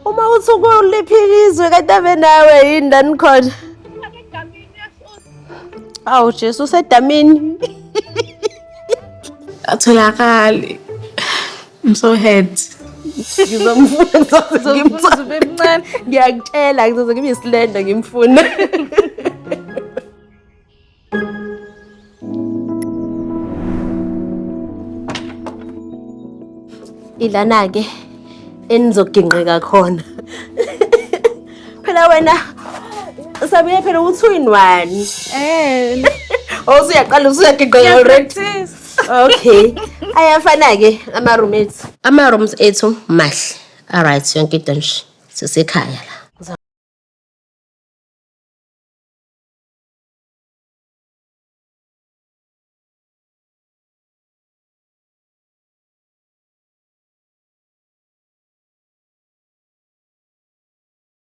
Uma uthi ukuliphi izwe kanti ave nawe yini la nikhona? Awu Jesu, usedamini. Atholakali. I'm so hurt. Ngizomfuna, ngizoze Ngizomfuna ngimthole. ube mncane. Ngiyakutshela, ngizoze ngibe isilenda ngimfune. Ilana-ke enizoginqeka khona. Phela wena sabuye phela u-two in one. Oh, usuyaqala usuyaginqeka already. Practice. Okay. Ayafana-ke ama-room ethu. Ama-rooms ethu mahle. Alright, yonke into nje. Sisekhaya la.